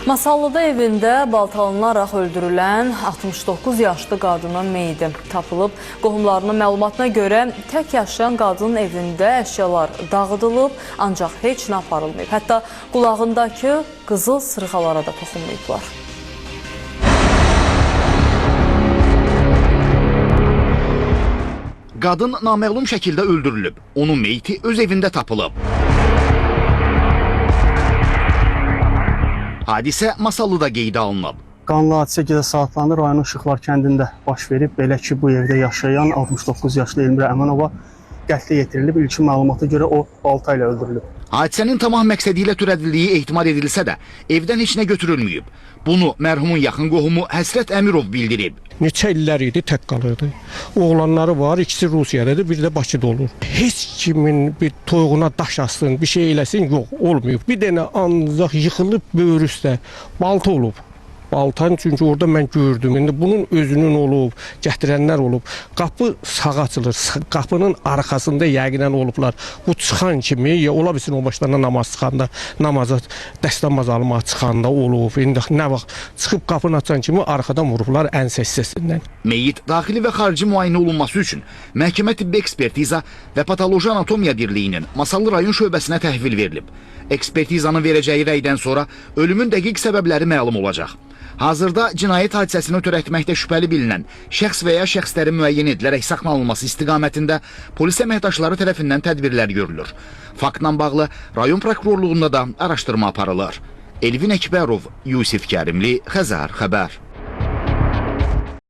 Masallıda evində baltalanaraq öldürülən 69 yaşlı qadının meyidi tapılıb. Qohumlarının məlumatına görə tək yaşayan qadının evində əşyalar dağıdılıb, ancaq heç nə aparılmayıb. Hətta qulağındakı qızıl sırğalara da toxunmayıblar. Qadın naməlum şəkildə öldürülüb. Onun meyiti öz evində tapılıb. Hadisə Masallıda qeydə alınıb. Qanlı hadisə gecə saatlarında rayonun Işıqlar kəndində baş verib. Belə ki, bu evdə yaşayan 69 yaşlı Elmira Əmənova qətlə yetirilib. İlkin məlumata görə o balta ilə öldürülüb. Hadisənin tamah məqsədi ilə törədildiyi ehtimal edilsə də, evdən heç nə götürülməyib. Bunu mərhumun yaxın qohumu Həsrət Əmirov bildirib. Neçə illər idi tək qalırdı. Oğlanları var, ikisi Rusiyadadır, biri də Bakıda olur. Heç kimin bir toyuğuna daş atsın, bir şey eləsin, yox, olmayıb. Bir dənə ancaq yıxılıb böyür üstə balta olub. Baltanın çünki orada mən gördüm. İndi bunun özünün olub, gətirənlər olub. Qapı sağa açılır. Qapının arxasında yəqinən olublar. Bu çıxan kimi, ya ola bilsin o başlarına namaz çıxanda, namaza dəstəmaz almağa çıxanda olub. İndi nə vaxt çıxıb qapını açan kimi arxadan vurublar ən hissəsindən. Meyit daxili və xarici müayinə olunması üçün Məhkəmə Tibbi Ekspertiza və Patoloji Anatomiya Birliyinin Masallı rayon şöbəsinə təhvil verilib. Ekspertizanın verəcəyi rəydən sonra ölümün dəqiq səbəbləri məlum olacaq. Hazırda cinayət hadisəsini törətməkdə şübhəli bilinən şəxs və ya şəxslərin müəyyən edilərək saxlanılması istiqamətində polis əməkdaşları tərəfindən tədbirlər görülür. Faktla bağlı rayon prokurorluğunda da araşdırma aparılır. Elvin Əkbərov, Yusif Kərimli, Xəzər xəbər.